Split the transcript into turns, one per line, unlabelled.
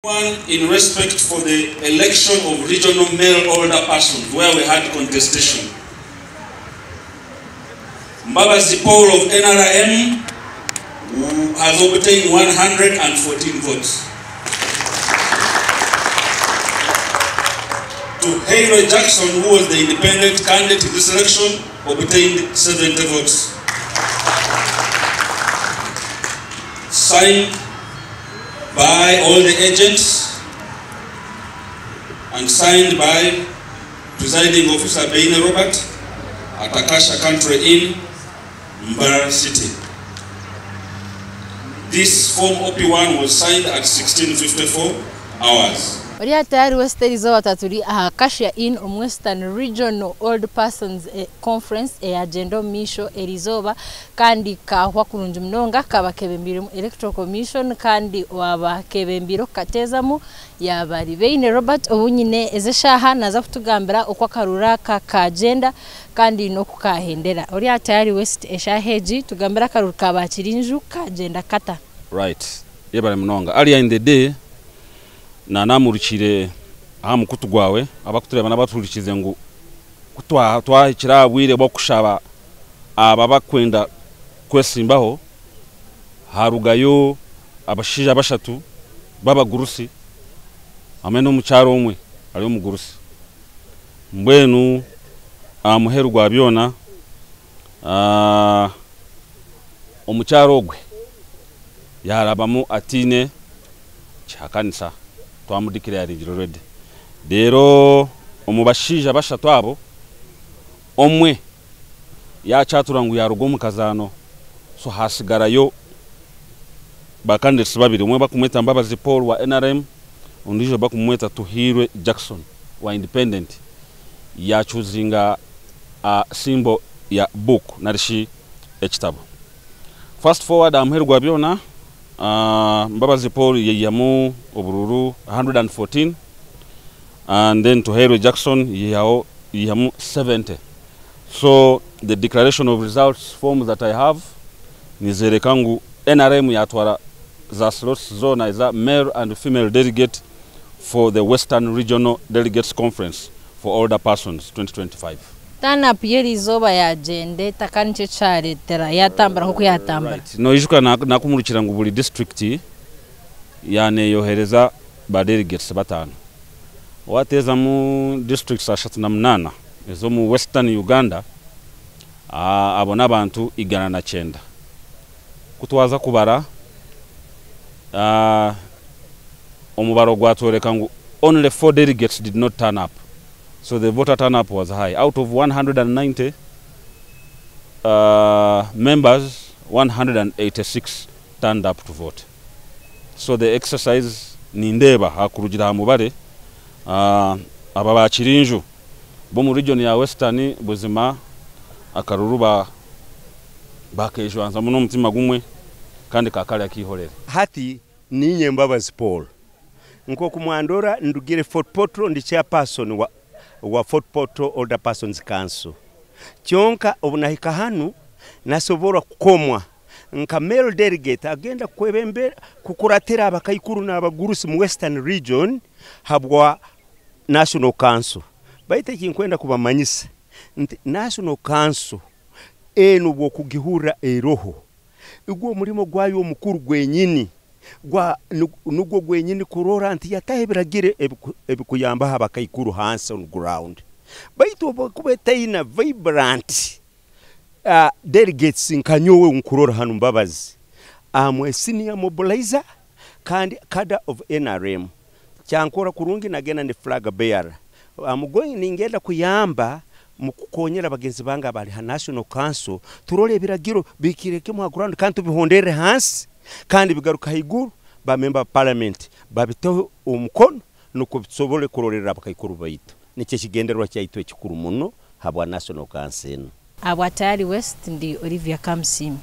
One in respect for the election of regional male older persons where we had contestation. Mbabazi Paul of NRM has obtained 114 votes. Tuhairwe Jackson, who was the independent candidate in this election, obtained 70 votes. Signed by all the agents and signed by presiding officer Beine Robert at Akasha Country Inn, Mbarara City. This form OP1 was signed at 16:54 hours.
Ori Tayari West erizooba turi aha Acacia Inn omu Western Regional Old Persons Conference eyagyenda omu maisho erizooba kandi kahwa kurungi munonga kaba kebembiiremu Electoral Commission kandi owaaba kebembiire okukateezamu yaaba ari Beine Robert ou nyine ezi eshaaha naaza kutugambira oku akaruru aka kagyenda kandi n'oku kahendera. Ori Tayari West eshaaha egi tugambire akaruru ka Bakirinju kagyenda kata?
Right. Yebare munonga. Earlier in the day, nanamurikire aha mukutu gwawe abakutureba n'abatuhurikize ngu twahikire aha bwire bw'okushaba aba bakwenda kwesimbaho, harugayo abashaija bashatu b'abagurusi hamwe n'omukyara omwe ari omugurusi. Mbwenu aha muheru gwa byona, omukyara ogwe yarabamu atiine kihakanisa, twamudeclaringire already. Reero omu bashaija bashatu abo, omwe yakyatura ngu yaruga omu kazaano, so hasigarayo ba candidates babiri, omwe bakumweta Mbabazi Paul wa NRM, ondiijo bakumweta Tuhairwe Jackson wa independent, yachoosinga symbol ya book narishi ekitabo. Fast forward aha muheru gwa byona, Mbabazi Paul yeihamu obururu 114 and then Tuhairwe Jackson yihamu 70. So the declaration of results forms that I have nizereka ngu NRM yatwara za slots zona eza male and female delegate for the Western Regional Delegates Conference for Older Persons 2025.
Turn up y'erizooba yagyenda eta kandi nikyo kyareetera yatambura nk'oku yatambura?
Right. Noijuka nakumurikira ngu buri district yaneyohereza ba delegates 5. Wateezamu districts 38 ez'omu Western Uganda, abo n'abantu 109. Kutwaza kubara, omubaro gwatworeka ngu only 4 delegates did not turn up. So the voter turn up was high. Out of 190 members, 186 turned up to vote. So the exercise nindeba hakurugira ha mubare, aba bakirinju bo mu region ya Western buzima akaruru bakejwanza muno omutima gumwe kandi kakali akihorera.
Hati ninye Mbabazi Paul, nkoku mwandora ndugire Fort Portal, ndi chairperson wa Fort Portal Older Persons Council. Kyonka obunahika hanu nasobora kukomwa nka male delegate agenda kwebembera kukuratira abakaikuru n'abagurusi mu Western Region habwa National Council. Baita kinkwenda kubamanyisa nti National Council eno bwokugihura eroho igwo omulimo gwayo omukuru gwenyini gwa nugwo gwenyini kurora nti yatahe biragire ebikuyamba abakaikuru hansi on ground. Baitu obukuba etaina vibrant delegates nkanyowe nkurora hanu Mbabazi, am a senior mobilizer kandi cadre of NRM. Kyankora kurungi nagenda ni flag bearer. I'm going ningenda kuyamba mu kukonyera bagenzi bange abali ha National Council turole ebiragiro bikireke mu ground kandi tubihondere hansi kandi bigaruka higuru ba member of parliament babiteho omukono nuko bisobole kurorera abakaikuru baitu. Nikyo kigendererwa kyaitu ekikuru muno habwa National Council.
Abwa Tayari West ndi Olivia Kamsimu.